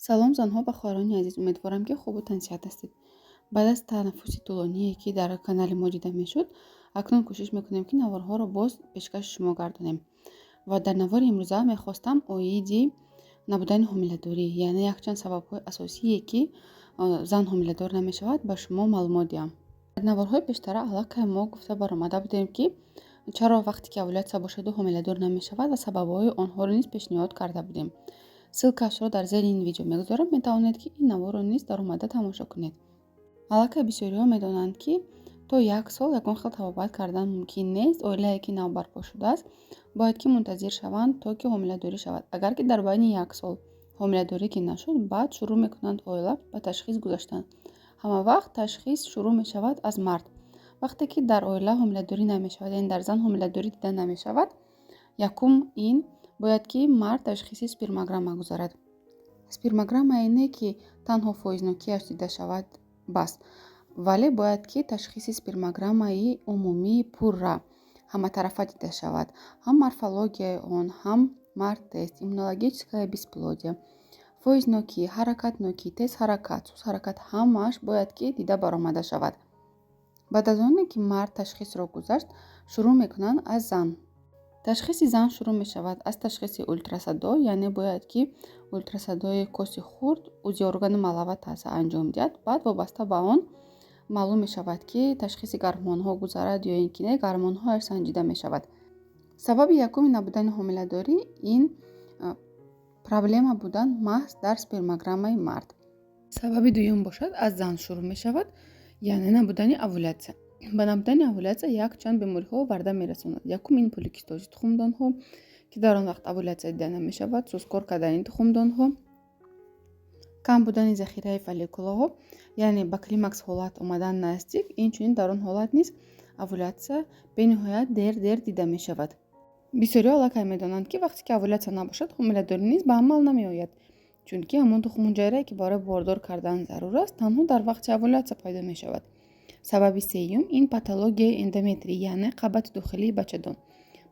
Салом, занҳо ва хоҳарони азиз! Умедворам, ки хубу тансиҳат ҳастед. Баъд аз танаффуси тӯлоние, ки дар канали мо дида мешуд, акнун кӯшиш мекунем, ки наворҳоро боз пешкаши шумо гардонем. Ва дар навори имрӯза мехостам оиди набудани ҳомиладорӣ, яъне якчанд сабабҳои асосие, ки зан ҳомиладор намешавад, ба шумо маълумот диҳам. Дар наворҳои пештара аллакай мо гуфта баромада будем, ки чаро вақте ки овулятсия бошаду ҳомиладор намешавад, ва сабабҳои онҳоро низ пешниҳод карда будем. Ссылкаашро дар зери ин видео мегузорам, метавонед, ки ин наворро низ даромада тамошо кунед. Аллакай бисёриҳо медонанд, ки то як сол ягон хел табобат кардан мумкин нест. Оилае, ки нав барпо шудааст, бояд ки мунтазир шаванд, то ки ҳомиладорӣ шавад. Агар ки дар байни як сол ҳомиладорӣ ки нашуд, баъд шурӯъ мекунанд оила ба ташхис гузаштан. Ҳама вақт ташхис шурӯъ мешавад аз мард. Вақте ки дар оила ҳомиладорӣ намешавад, яъне дар зан ҳомиладорӣ дида намешавад, якум ин бояд, ки мард ташхиси спермограмма гузарад. Спермограммае не, ки танҳо фоизнокиаш дида шавад, бас, вале бояд, ки ташхиси спермограммаи умумии пурра, ҳаматарафа дида шавад: ҳам морфологияи он, ҳам март-тест, иммунологическое бесплодие, фоизнокӣ, ҳаракатнокӣ, тезҳаракат, сустҳаракат, ҳамааш бояд, ки дида баромада шавад. Баъд аз оне ки мард ташхисро гузашт, шурӯъ мекунанд аз зан. Ташхиси зан шурӯъ мешавад аз ташхиси ултрасадо, яъне бояд, ки ултрасадои коси хурд, УЗИ органи малого таза анҷом диҳад. Баъд вобаста ба он маълум мешавад, ки ташхиси гормонҳо гузарад ё ин ки не, гормонҳояш санҷида мешавад. Сабаби якуми набудани ҳомиладорӣ ин проблема будан маҳз дар спермограммаи мард. Сабаби дуюм бошад, аз зан шурӯъ мешавад, яъне набудани овулятсия. Ба набудани овулятсия якчанд бемориҳо оварда мерасонад. Якум ин поликистози тухмдонҳо, ки дар он вақт овулятсия дида намешавад, сусткор кардани тухмдонҳо, кам будани захираи фолликулаҳо, яъне ба климакс ҳолат омадан наздик. Инчунин дар он ҳолат низ овулятсия бениҳоят дер дер дида мешавад. Бисёриҳо аллакай медонанд, ки вақте ки овулятсия набошад, ҳомиладорӣ низ ба амал намеояд, чунки ҳамон тухмҳуҷайрае, ки барои бордор кардан зарур аст, танҳо дар вақти овулятсия пайдо мешавад. Сабаби сеюм ин патологияи эндометрий, яъне қабати дохилии бачадон.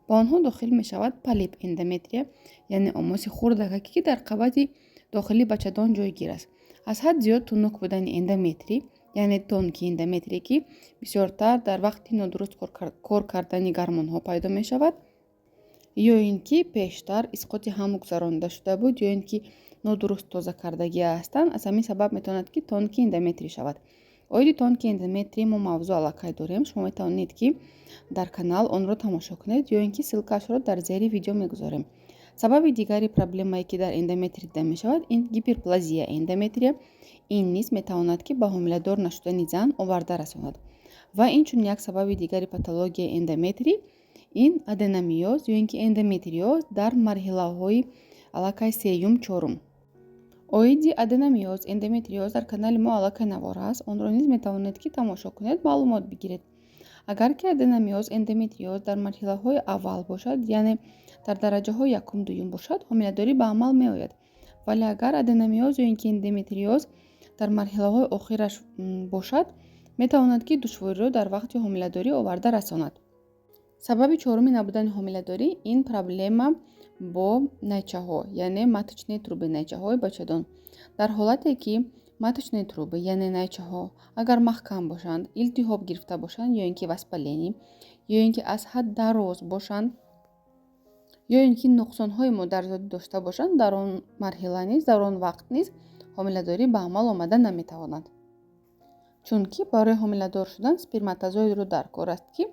Ба онҳо дохил мешавад полип эндометрия, яъне омоси хурдакаке, ки дар қабати дохилии бачадон ҷойгир аст, аз ҳад зиёд тунук будани эндометрий, яъне тонкий эндометрие, ки бисёртар дар вақти нодуруст кор кардани гормонҳо пайдо мешавад, ё ин ки пештар исқоти ҳамл гузаронида шуда буд, ё ин ки нодуруст тоза кардагӣ ҳастанд, аз ҳамин сабаб метавонад, ки тонкий эндометрий шавад. Оиди тонкий эндометрий мо мавзӯъ аллакай дорем. Шумо метавонед, ки дар канал онро тамошо кунед, ё ин ки ссылкаашро дар зери видео мегузорем. Сабаби дигари проблемае, ки дар эндометрий дида мешавад, ин гиперплазия эндометрия. Ин низ метавонад, ки ба ҳомиладор нашудани зан оварда расонад. Ва инчунин як сабаби дигари патологияи эндометрий ин аденомиоз ё ин ки эндометриоз дар марҳилаҳои аллакай сеюм, чорум. Оиди аденомиоз, эндометриоз дар канали мо аллакай навор аст, онро низ метавонед, ки тамошо кунед, маълумот бигиред. Агар ки аденомиоз, эндометриоз дар марҳилаҳои аввал бошад, яъне дар дараҷаҳои якум, дуюм бошад, ҳомиладорӣ ба амал меояд. Вале агар аденомиоз ё ин ки эндометриоз дар марҳилаҳои охираш бошад, метавонад, ки душвориро дар вақти ҳомиладорӣ оварда расонад. Сабаби чоруми набудани ҳомиладорӣ ин проблема бо найчаҳо, яъне маточные трубы, найчаҳои бачадон. Дар ҳолате ки маточные трубы, яъне найчаҳо, агар маҳкам бошанд, илтиҳоб гирифта бошанд, ё ин ки воспаление, ё ин ки аз ҳад дароз бошанд, ё ин ки нуқсонҳои модарзодӣ дошта бошанд, дар он марҳила низ, дар он вақт низ ҳомиладорӣ ба амал омада наметавонад, чунки барои ҳомиладор шудан сперматозоидро дар кор аст, ки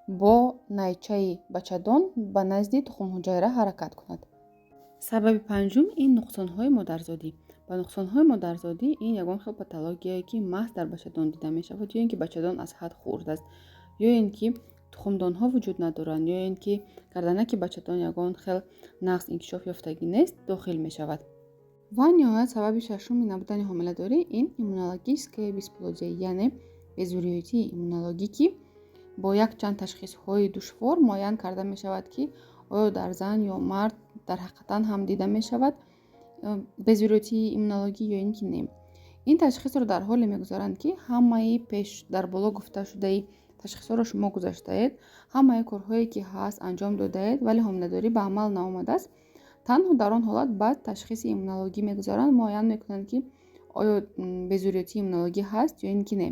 бо найчаи бачадон ба назди тухмҳуҷайра ҳаракат кунад. Сабаби панҷум ин нуқсонҳои модарзодӣ. Ба нуқсонҳои модарзодӣ ин ягон хел патологияе, ки маҳз дар бачадон дида мешавад, ё ин ки бачадон аз ҳад хурд аст, ё ин ки тухмдонҳо вуҷуд надоранд, ё ин ки гарданаки бачадон ягон хел нағз инкишоф ёфтагӣ нест, дохил мешавад. Ва ниҳоят, сабаби шашуми набудани ҳомиладорӣ ин иммунологическое бесплодие, яъне безурётии иммунологӣ, ки бо якчанд ташхисҳои душвор муайян карда мешавад, ки оё дар зан ё мард дар ҳақиқатан ҳам дида мешавад безурётии иммунологӣ ё ин ки не. Ин ташхисро дар ҳоле мегузаранд, ки ҳамаи пеш дар боло гуфташудаи ташхисҳоро шумо гузаштаед, ҳамаи корҳое, ки ҳаст, анҷом додаед, вале ҳомиладорӣ ба амал наомадааст. Танҳо дар он ҳолат баъд ташхиси иммунологӣ мегузаранд, муайян мекунанд, ки оё безурётии иммунологӣ ҳаст ё ин ки не.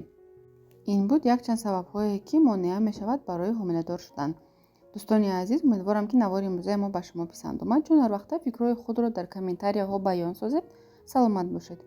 Ин буд якчанд сабабҳое, ки монеа мешавад барои ҳомиладор шудан. Дӯстони азиз, умедворам, ки навори имрӯзаи мо ба шумо писанд омад. Чун ҳар вақта фикрҳои худро дар комментарияҳо баён созед. Саломат бошед.